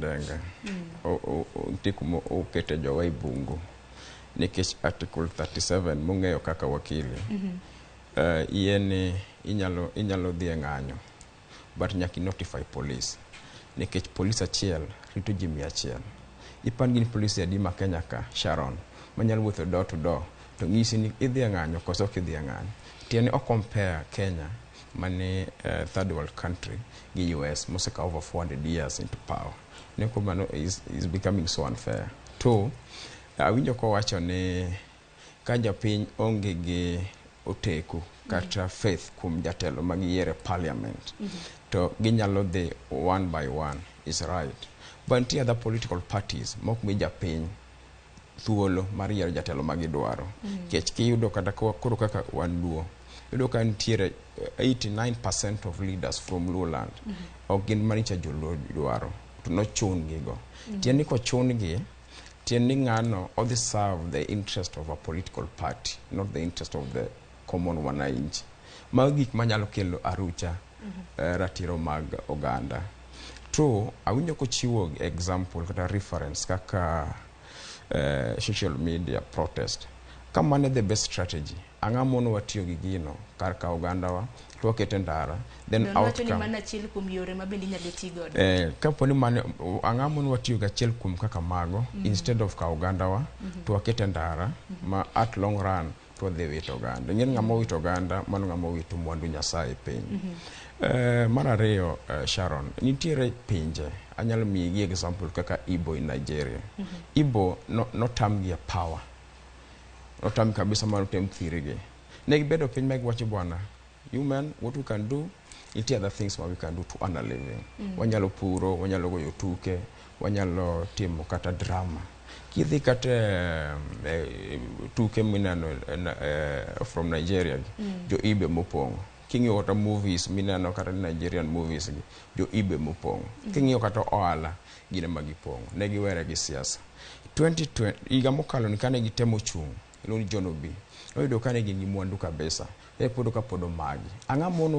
Denga nitie kuma okete jowa e bungu nikech Article 37 mong'eyo kaka wakili yie ni inyalo dhi e ng'anyo, but nyaka i notify police, nikech police achiel rito ji 100. Ipan gin police adi ma Kenya ka, Sharon, manyalo wuotho door to door to ng'isi ni idhi e ng'anyo koso ok idhi e ng'anyo? Tiende o compare Kenya mani third world country gi US mosekawo over 400 years into power. Ne ko mano is becoming so unfair. Two, awinjo kowacho ni ka japiny onge gi oteku kata faith kuom jatelo ma giyiero e parliament, to ginyalo dhi one by one, is right. But nitie other political parties mok mi japiny thuolo mar yiero jatelo ma gidwaro. Nikech kiyudo kata koro kaka wan Luo, iyudo ka nitiere 89% of leaders from Luoland ok gin manicha joluo dwaro, to nochun gi go. Tiende ni kochun gi, tiende ni ng'ano odhi serve the interest of a political party, not the interest of the common wananchi. Mago gik manyalo kelo arucha ratiro mag oganda. Two, awinjo kochiwo example kata reference kaka social media protest. Ka mano the best strategy, ang'o mono watiyo gi gino kar kawo ogandawa to wakete ndara, then Nowacho ni outcome mano achiel kuom yore ma bende inyalo ti godo. Kapo ni mano, ang'o mono watiyo gi achiel kuom kaka mago instead of kawo ogandawa to wakete ndara ma at long run to wadhi wito oganda. Ing'e ni ng'ama owito oganda, mano ng'ama owito mwandu Nyasaye e piny. Mar ariyo, Sharon, nitiere pinje, anyalo miyi gi example kaka Igbo in Nigeria. Igbo no, notamgi e power. Notam kabisa ma notem thirgi. Ne gibedo piny ma giwacho, "Bwana, you men, what we can do, nitie other things ma we can do to earn a living. Wanyalo puro, wanyalo goyo tuke, wanyalo timo kata drama." Kidhi kata tuke mineno from Nigeria gi, jo Igbo mopong'o. King'iyo kata movies mineno kata Nigerian movies gi, jo Igbo mopong'o. King'iyo kata ohala, gin ema gipong'o. Ne giwere gi siasa. 2020 higa mokalo ni kane gitemo chung', iluongo ni John Obi, noyudo kane gin gi mwandu kabisa, e pod ka pod omagi. Ang'o mono